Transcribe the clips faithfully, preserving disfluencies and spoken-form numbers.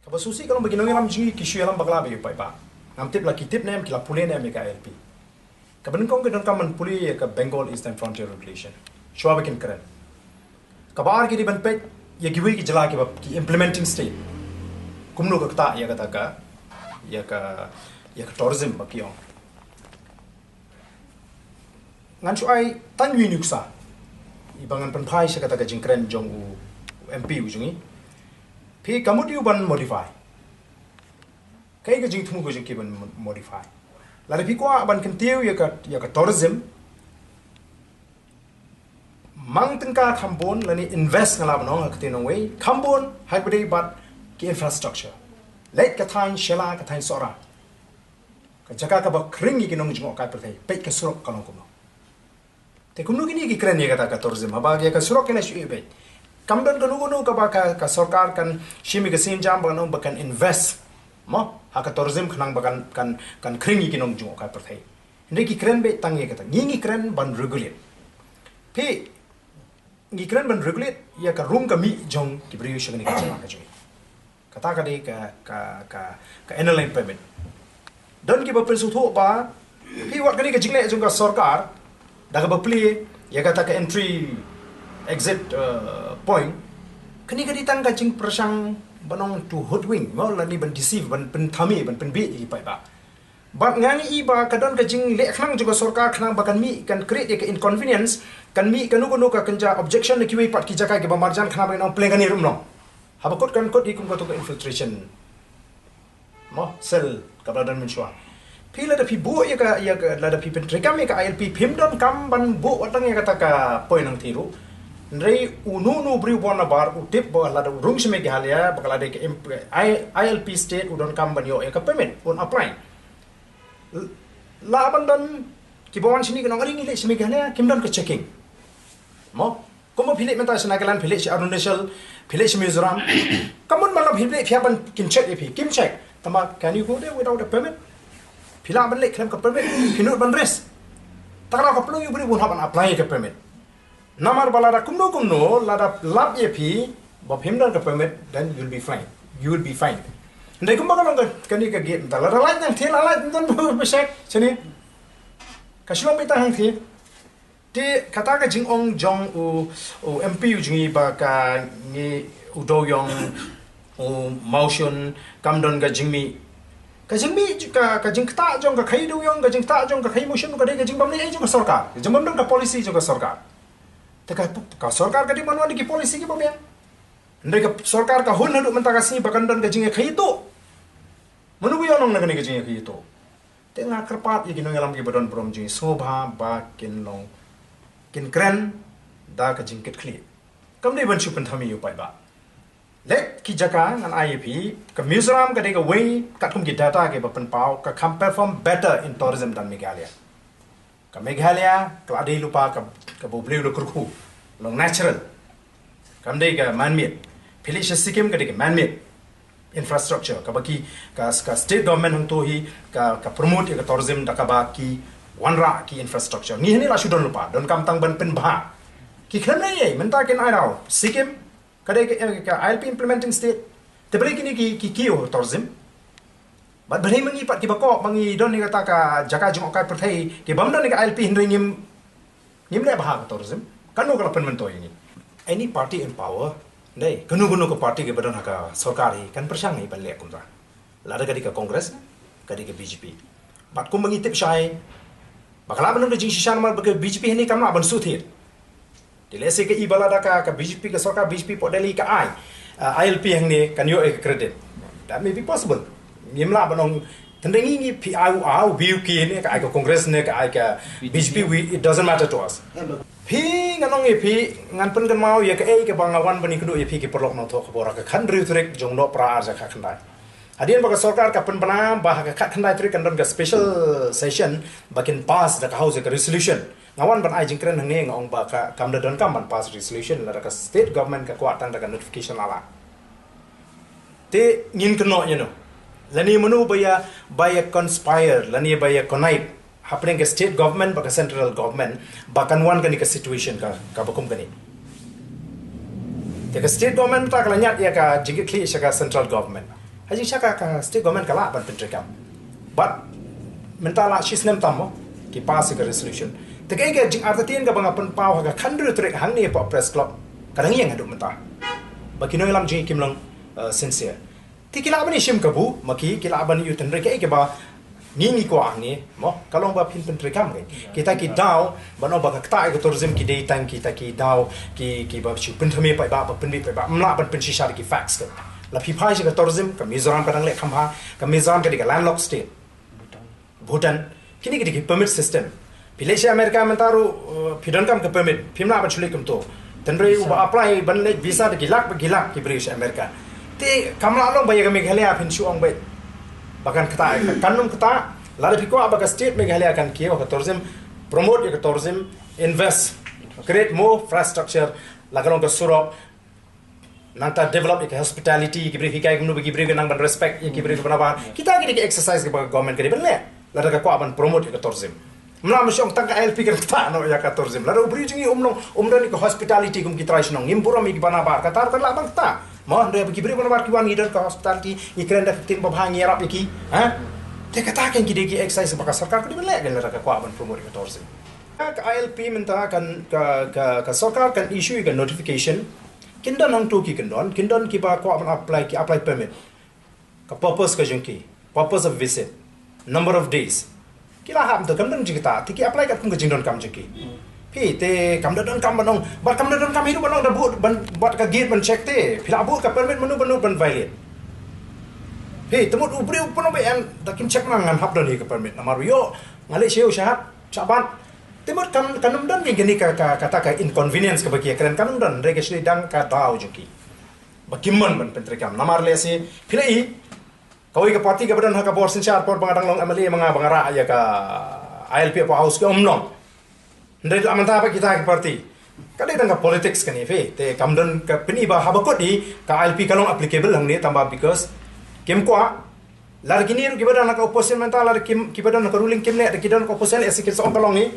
Ba sngewsih ka long ba ki nongïalam jong ngi ki shu ïalam bakla bha ïa u paidbah. Ngam tip la ki tip ne em, ki la pule ne em ïa ka I L P. Kaba nyngkong ki donkam ban pule ïa ka Bengal Eastern Frontier Regulation shuwa ba kin kren. Kaba ar ki dei ban peit ïa kiwei ki jylla kiba ki implementing state, kumno ka ktah ïa kata ka, ïa ka, ïa ka tourism ba ki ong. Ngan shu ai tang ïa une u nuksa iba ngan pynphai sha kata ka jingkren jong u, u M P u jong ngi. Phi ka mut ïa u ban modify. Kaei ka jingthmu ka jong ki ban mo-, modify? Lada phi kwah ban kyntiew ïa ka, ïa ka tourism, mang tyngka kham bun lane invest, nga lah ban ong ha ka ktien nongwei, kham bun ha kaba ïadei bad ki infrastructure. Leit ka thaiñ Shella, ka thaiñ Sohra, ka jaka kaba khring ïa ki nongjngohkai pyrthei. Peit ka surok ka long kumno. Te kumno kine ki kren ïa kata ka tourism, haba ïa ka surok kine shu ïa beit. Kam don kano kano kaba ka, ka sorkar kan shim ïa ka sienjam ba kan ong ba kan invest, mo, ha ka tourism khnang ba kan, kan, kan khring ïa ki nongjngohkai pyrthei. Hynrei ki kren beit tang ïa kata. Ngi ngi kren ban regulate. Phi, ngi kren ban regulate ïa ka rung ka mih jong ki briew sha kane ka jaka ka jong ngi. Kata ka dei ka, ka, ka, ka Inner Line Permit. Don kiba pynsngewthuh ba phi wad kane ka jingleh jong ka sorkar da kaba plie ïa kata ka entry exit, uh, point. Kane ka dei tang ka jingpyrshang ban ong to hoodwink, mo, lane ban deceive, ban pynthame, ban pynbieit ïa ki paidbah. Bad nga ngi i ba ka don ka jingleh khnang jong ka sorkar khnang ba kan mih, kan create ïa ka inconvenience, kan mih kano kano ka kynja objection na kiwei pat ki jaka kiba marjan khnang ba kin ong pleng kane ruh ym long. Haba kut kan kut ïa kum kato ka infiltration, mo, cell kaba la don mynshuwa. Phi lada phi buh ïa ka, ïa ka, lada phi pyntreikam ïa ka I L P, phim donkam ban buh wat tang ïa kata ka point nangtei ruh. Hynrei uno uno u briew bun nabar u tip ba lada u rung sha Meghalaya, ba ka la dei ka imp-, I-, I L P state, u donkam ban ïoh ïa ka permit, un apply. L-, lah ban don kiba wan shane kin ong, are ngi leit sha Meghalaya, kim don ka checking. Mo? Kumba phi leit mynta sha Nagaland, phi leit sha Arunachal, phi leit sha Mizoram. Ka mut ba lada phi leit phi hap ban kin check ïa phi, kim check. Tangba can you go there without a permit? Phi lah ban leit khlem ka permit, phi nud ban risk. Te ka daw ka pynlong ïa u briew un hap ban apply ïa ka permit. Namar ba lada kumno kumno, lada lap ïa phi ba phim don ka permit, then you'll be fine. You will be fined. Hynrei kumba ka long ka, kane ka gate mynta, lada lait nangtei, la lait, ym don ba check shane. Ka shu long beit tang hangtei. Te kata ka jingong jong u, u M P u jong ngi ba ka ngi, u Dewiong, u Mawshun, kam don ka jingmih. Ka jingmih, ka, ka jingktah jong ka khaii Dewiong, ka jingktah jong ka khaii Mawshun, ka dei ka jingbymlei jong ka sorkar. Ka jingbymdon ka policy jong ka sorkar. Te ka, ka sorkar ka dei ban wan da ki policy kiba biang. Hynrei ka sorkar ka hun haduh mynta ka sngi ba kan don ka jingïakhaii tuh. Mano ba ïohnong na kane ka jingïakhaii tuh? Te nga kyrpad ïa ki nongïalam kiba don burom jong ngi, sngewbha ba kin long, kin kren da ka jingkitkhlieh. Kam dei ban shu pynthame ïa u paidbah. Leit ki jaka, ngan ai ïa phi, ka Mizoram ka dei kawei, katkum ki data kiba pynpaw, ka kham perform better in tourism than Meghalaya. Ka Meghalaya ka la dei lypa ka, kaba U Blei u la kyrkhu, long natural. Kam dei ka man-made. Phi leit sha Sikkim ka dei ka man-made infrastructure, kaba ki, ka, ka state government hangto hi ka, ka promote ïa ka tourism da kaba ki wanrah ki infrastructure. Ngi hangne la shu don lypa, donkam tang ban pynbha. Ki khlem leh ei ei, mynta kin ai daw. Sikkim ka dei ka, ka I L P implementing state. Te balei kine ki, ki kiew tourism? Bad balei ma ngi pat kiba koh ba ngi don ïa kata ka jaka jngohkai pyrthei, ki bym don ïa ka I L P hynrei ngim, ngim leh bha ka tourism? Kano ka la pynmyntoi ïa ngi? Any party in power, dei, kano kano ka party kiba don ha ka sorkar hi kan pyrshang hi ban leh kumta. Lada ka dei ka Congress, ka dei ka B J P. Bad kumba ngi tip shai ba ka lah ban don ka jingshisha namar ba ka B J P hangne kam lah ban shu thied. Te lehse ka i ba lada ka, ka B J P, ka sorkar B J P pok Delhi ka ai, uh, I L P hangne kan ïoh ïa ka credit. That may be possible. Ngim lah ban ong, tang da ngi ngi phi ai u A, u B, u K ne, ka ai ka Congress ne, ka ai ka B J P, we, it doesn't matter to us. Phi, ngan ong ïa phi, ngan pynkynmaw ïa kaei kaba nga wan ban ïakynduh ïa phi ki paralok nongthoh khubor ha ka khathynriew tarik jong u Nohprah arhajar khatkhyndai. Hadien ba ka sorkar ka pynbna ba ha ka khatkhyndai tarik kan don ka special session ba kin pass da ka House ïa ka resolution. Nga wan ban ai jingkren hangne, nga ong ba ka, kam da donkam ban pass resolution lada ka state government ka kwah tang da ka notification la lah. Te ngin kynnoh ïano? Lane mano ba ïa, ba ïa conspire, lane ba ïa connive hapdeng ka state government bad ka central government ba kan wan kane ka situation ka, kaba kum kane. Te ka state government ta ka la ñiad ïa ka jingkitkhlieh sha ka central government. Ha jingshisha ka, ka state government ka lah ban pyntreikam. But mynta la shi snem tam mo ki pass ïa ka resolution. Te kaei ka jingartatien kaba nga pynpaw ha ka khathynriew tarik hangne hapoh Press Club, ka dang ïeng haduh mynta ba ki nongïalam jong ngi kim long, uh, sincere. Te ki lah ban ïashim kabu ma ki, ki lah ban ïoh tynrai kaei kaba ngi ngi kwah hangne mo, ka long ba phin pyntreikam kein. Kita ki daw ban ong ba ka ktah ïa ka tourism ki dei tang kita ki daw ki, kiba shu pynthymmai paidbah, ba pynbeit paidbah, ym lah ban pynshisha da ki facts kein. La phi phai sha ka tourism, ka Mizoram ka dang leh kham bha, ka Mizoram ka dei ka landlocked state. Bhutan, kine ki dei ki permit system. Phi leit sha America mynta ruh, uh, phi donkam ka permit, phim lah ban shu leit kumto. Tynrai uba apply ban leit visa da ki lak bad ki lak ki briew sha America. Te kam lah long ba ïa ka Meghalaya phin shu ong beit ba kan ktah, kan ym ktah. Lada phi kwah ba ka state Meghalaya kan kiew ha ka tourism, promote ïa ka tourism, invest, create more infrastructure, la ka long ka surok, nangta develop ïa ka hospitality, ki briew hikai kumno ba ki briew ka nang ban respect ïa ki briew kiba nabar. Kita ki dei ki exercise kiba ka government ka dei ban leh lada ka kwah ban promote ïa ka tourism. Ym lah ban shu ong tang ka I L P kan ktah noh ïa ka tourism. Lada u briew jong ngi um long, um don ïa ka hospitality kum ki trai shnong, ngim burom ïa kiba nabar, kata ruh kan lah ban ktah. Mo, hynrei ba ki briew ba nabar ki wan, ngi don ka hospitality, ngi kren da ka ktien babha, ngi ïarap ïa ki. Ha? Te kata kein ki dei ki exercise ba ka sorkar ka dei ban leh kein lada ka kwah ban promote ïa ka tourism. Ka I L P mynta kan, ka, ka, ka sorkar kan issue ïa ka notification. Kin don hangto ki kyndon, kin don kiba kwah ban apply, ki apply permit. Ka purpose ka jong ki, purpose of visit, number of days. Ki la hap to, kam don jingktah, te ki apply katkum ka jingdonkam jong ki. Phi te kam da donkam ban ong, bad kam da donkam hi ruh ban ong da buh ban, bad ka gate ban check te. Phi la buh ka permit mano mano ban violate. Phi te mut u briew pynban ba en da kim check, ngan hap don hi ka permit, namar ïoh nga leit sha ïew sha hat, sha bat. Te mut kam, kan ym don kane ka, ka, kata ka inconvenience kaba ki ïakren, kan ym don, hynrei ka shu dei dang ka daw jong ki ba kim mon ban pyntreikam. Namar lehse phi la i, kawei ka party kaba don ha ka bor synshar por ba nga dang long M L A ma nga, ba nga rah ïa ka I L P hapoh House, ki ong ym long. Hynrei la mynta pat kita ki party, ka dei tang ka politics kane, phi te kam don ka pyni ba haba kut hi ka I L P ka long applicable hangne, tangba because kim kwah. Lada kine ruh kiba don ha ka opposition mynta, lada kim, kiba don ha ka ruling kim leh, da ki don ha ka opposition lehse kin sa ong ka long hi.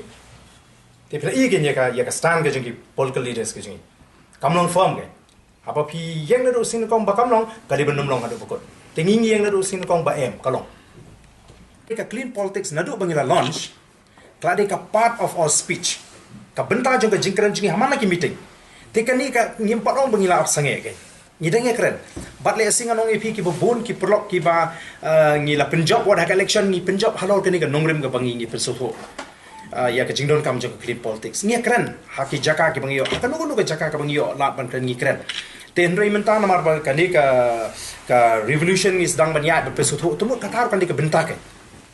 Te phi la i kein ïa ka, ïa ka stand ka jong ki political leaders ka jong ngi, kam long firm kein. Haba phi ïeng naduh seng nyngkong ba kam long, ka dei ban ym long haduh ba kut. Te ngi ngi ïeng naduh seng nyngkong ba em, ka long. Ka clean politics naduh ba ngi la launch, ka la dei ka part of our speech, ka bynta jong ka jingkren jong ngi ha man la ki meeting. Te kane ka ngim pat ong ba ngi la ap sangeh kein. Ngi dang ïakren. Bad lehse ngan ong ïa phi, kiba bun ki paralok kiba, eh, ngi la pynjop wat ha ka election, ngi pynjop halor kane ka nongrim kaba ngi, ngi pynsngewthuh, eh, ïa ka jingdonkam jong ka clean politics. Ngi ïakren ha ki jaka kiba ngi ïoh, ha kano kano ka jaka kaba ngi ïoh lad ban kren ngi kren. Te hynrei mynta namar ba kane ka, ka revolution ngi sdang ban ïaid ban pynsngewthuh, te mut kata ruh kan dei ka bynta kein.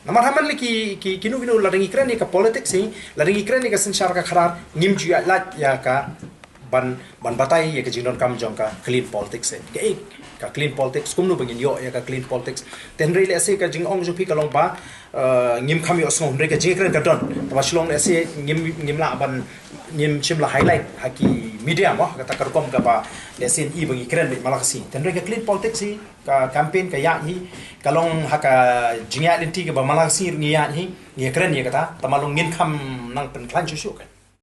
Namar ha man la ki, ki, kino kino, lada ngi kren ïa ka politics hi, lada ngi kren ïa ka synshar ka khadar, ngim ju ïaid lait ïa ka ban, ban batai ïa ka jingdonkam jong ka clean politics hi. Kaei ka clean politics, kumno ba ngin ïoh ïa ka clean politics. Te hynrei lehse ka jingong jong phi ka long ba, eh, ngim kham ïohsngew, hynrei ka jingkren ka don. Tangba shu long lehse ngim, ngim lah ban, ngim shym la highlight ha ki media mo, kata ka rukom kaba lehse ngi i ba ngi kren beit man la ka sngi. Te hynrei ka clean politics hi, ka campaign ka ïaid hi, ka long ha ka jingïaid lynti kaba man la ka sngi ruh ngi ïaid hi, ngi kren ïa kata, tangba long ngin kham nang pynkhlaiñ shuh shuh kein.